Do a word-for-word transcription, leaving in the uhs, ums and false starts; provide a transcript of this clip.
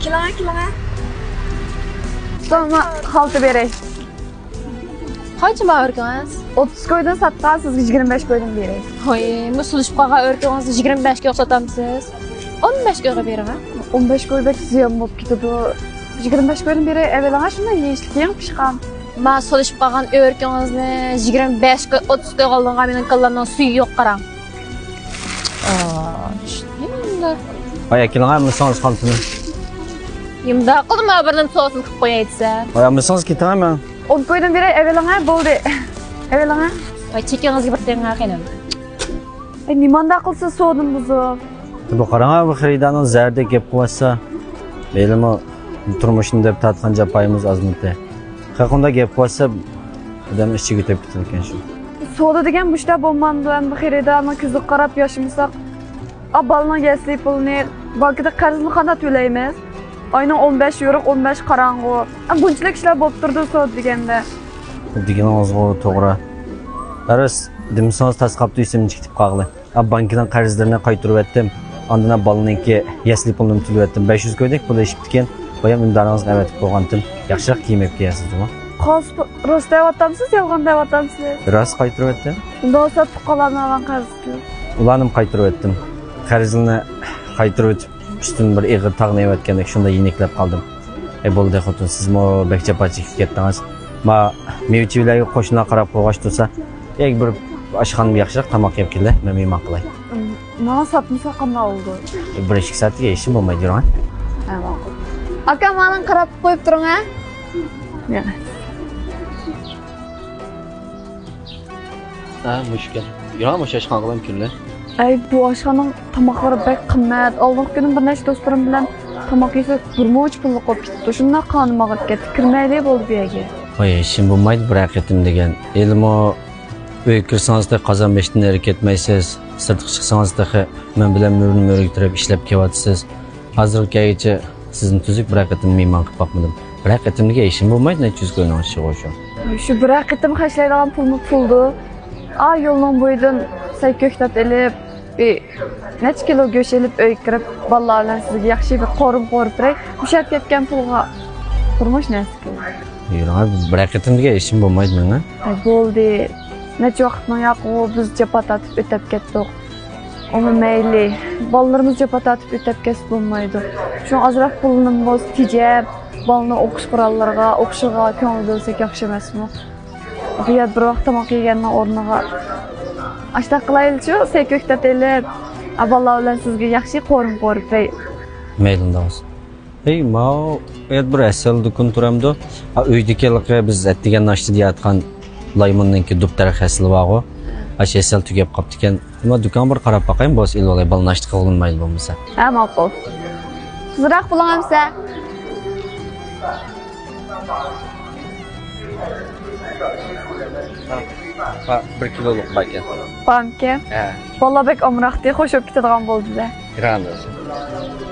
كېلىڭە، كېلىڭە. تۇتۇڭ، خالتا بېرەي. قانچە ما ئۆركىڭىز؟ ئوتتۇز كويدىن ساتقان، سىزگە يىگىرمە بەش كويدىن بېرەي. ھوي، بۇ سولىشىپ قالغان ئۆركىڭىزنى يىگىرمە بەش كويغا ساتامسىز؟ ئون بەش كويغا بېرىڭە. ئون بەش كوي بەك زىيان بولۇپ كېتىدۇ. يىگىرمە بەش كويدىن بېرەي، ئەۋېلىڭە شۇنداق يېيىشلىك يېڭى پىشقان. ما سولىشىپ قالغان ئۆركىڭىزنى يىگىرمە بەش كوي، ئوتتۇز كويغا ئالدىڭغا مېنىڭ كاللامنىڭ سۈيى يوق، قاراڭ. ئاي، ئاكىلىڭە مىسىڭىز خالتىنى. يۇمدا قىلما، بىر نېمە سوسىنى قىلىپ قوياي دېسە. ئاي، مىسىڭىز كېتىڭە مەن. ئون كويدىن بېرەي، ئەۋېلىڭە، بولدى. ئەۋېلىڭە. ئاي، چېكىڭىزگە بىر تېڭىڭە خېنىم. ئاي، نېمانداق قىلسا سودىنى بۇزۇپ. بۇ قاراڭا، بۇ خېرىدارنىڭ زەھىرىدەك گەپ قىلىۋاتسا. ھېلىمۇ تۇرمۇشنى دەپ تارتقان جاپايىمىز ئازمىدى. خەقۇنداق گەپ قىلىۋاتسا، ئادەمنىڭ ئىچىگە ئۆتۈپ كېتىدىكەن شۇ. سودا دېگەن مۇشۇنداق بولمامدۇ؟ ئەمدى خېرىدارنىڭ كۆزىگە قاراپ ياشىمىساق، ئا، بالىنىڭ يەسلى پۇلىنى، بانكىدا قەرزنى قانداق تۆلەيمىز؟ ئاينىڭ ئون بەش يورۇق، ئون بەش قاراڭغۇ. ئا، بۇنچىلىك ئىشلار بولۇپ تۇرىدۇ سودا دېگەندە. دېگىنىڭىزغۇ توغرا. ئەرس، دېمىسىڭىز تاس قاپتۇ، ئېسىمدىن چىقىپ قالغىلى. ئا، بانكىنىڭ قەرزلىرىنى قايتۇرۇۋەتتىم. ئاندىن بالىنىڭكى يەسلى پۇلىنى تۆلىۋەتتىم. بەش يۈز كويدەك پۇل ئېشىپتىكەن. بايام ئۈندىدارىڭىزغا ئەۋەتىپ قويغانتىم. ياخشىراق كىيىم ئېلىپ كېلەسىز جۇمۇ. قاس-، راست دەۋاتامسىز، يالغان دەۋاتامسىز؟ راست قايتۇرۇۋەتتىم. ئۇنداق بولسا تۇغقانلارنى ئالغان قەرزدىن. ئۇلارنىمۇ قايتۇرۇۋەتتىم. قەرزىنى قايتۇرۇۋېتىپ، ئۈستۈمدىن بىر ئېغىر تاغنى ئېۋەتكەندەك شۇنداق يېنىكلەپ قالدىم. ئەي بولدى خوتۇن، سىزمۇ بەك جاپا چېكىپ كەتتىڭىز. ما مېۋە-چېۋىلەرگە قوشنىلار قاراپ قويغاچ تۇرسا، ياكى بىر ئاشخانىدا ياخشىراق تاماق يەپ كېلە، مەن مېھمان قىلاي. ماڭا ساتمىسا قانداق بولىدۇ؟ بىر ئىككى سائەتكە ئىشىم بولمايدۇ، يۈرۈڭ. ھە، ماقۇل. ئاكا، ماڭا قاراپ قويۇپ تۇرۇڭ، ھە؟ ياق. ھە، مۇشۇكەن. يۈرۈڭ، مۇشۇ ئاشخانىغا قىلايمۇ كۈننى. ئەي، بۇ ئاشخانىنىڭ تاماقلىرى بەك قىممەت. ئالدىنقى كۈنى بىر نەچچە دوستلىرىم بىلەن تاماق يېسەك، بىر مۇنچە پۇللۇق بولۇپ كېتىپتۇ. شۇنداق قانىم ئاغرىپ كەتتى. كىرمەيلى بولدى بۇ يەرگە. ۋاي، ھېچنېمە بولمايدۇ، بىرەر قېتىم دېگەن. ھېلىمۇ ئۆيگە كىرسىڭىز تېخى قازان بېشىدىن ئېرى كەتمەيسىز. سىرتقا چىقسىڭىز تېخى مەن بىلەن مۈرىنى مۈرىگە تىرەپ ئىشلەپ كېلىۋاتىسىز. ھازىرغا كەلگۈچە سىزنى تۈزۈك بىرەر قېتىم مېھمان قىلىپ باقمىدىم. بىرەر قېتىملىكى ئىشىم بولمايدۇ، نەچچە يۈز كوينىڭ ئىشىغۇ شۇ. شۇ بىرەر قېتىم خەجلەيدىغان پۇلمۇ پۇلدۇ. ئا، يولنىڭ بويىدىن سەي كۆكتات ئېلىپ، بىر نەچچە كىلو گۆش ئېلىپ ئۆيگە كىرىپ، بالىلار بىلەن سىزگە ياخشى بىر قورۇم قورۇپ بېرەي. ئۇشاپ كەتكەن پۇلغا تۇرمۇش نەرسە قىلىدۇ. يۈرۈڭ، بىرەر قېتىملىكى ئىشىم بولمايدۇ مېنىڭ. ئەي، بولدى. نەچچە ۋاقىتنىڭ ياقىغۇ بىز جاپا تارتىپ ئۆتەپ كەتتۇق. ئۇمۇ مەيلى، بالىلىرىمىز جاپا تارتىپ ئۆتەپ كەتسە بولمايدۇ. شۇڭا ئازراق پۇلنىمۇ بولسا تېجەپ، بالىنىڭ ئوقۇش قوراللىرىغا، ئوقۇشىغا كۆڭۈل بۆلسەك ياخشى ئەمەسمۇ؟ بۇ يەردە بىر ۋاق تاماق يېگەننىڭ ئورنىغا ئاشتاق قىلايلىچۇ، سەي كۆكتات ئېلىپ، ئا، بالىلار بىلەن سىزگە ياخشى قورۇم قورۇپ بېرەي. مەيلى، ئۇنداق بولسا. ھەي، ماۋۇ يەردە بىر ھەسەل دۇكىنى تۇرامدۇ؟ ھا، ئۆيدىكى ھېلىقى بىز ئەتىگەن ناشتا دېيەتقان لايمۇننىڭكى دۇب دەرەخ ھەسىلى بارغۇ. ھا، شۇ ھەسەل تۈگەپ قاپتىكەن. ئەمما دۇكانغا بىر قاراپ باقايمۇ، بولسا ئېلىۋالاي، بالا ناشتا قىلغىلى بولمىسا. ھە، ماقۇل. تېزراق بولۇڭ ئەمسە. ھا، بىر كىلولۇق باركەن. بارمىكەن؟ ھە. بالىلار بەك ئامراقتى، خوش بولۇپ كېتىدىغان بولدى-دە. يۈرۈڭ.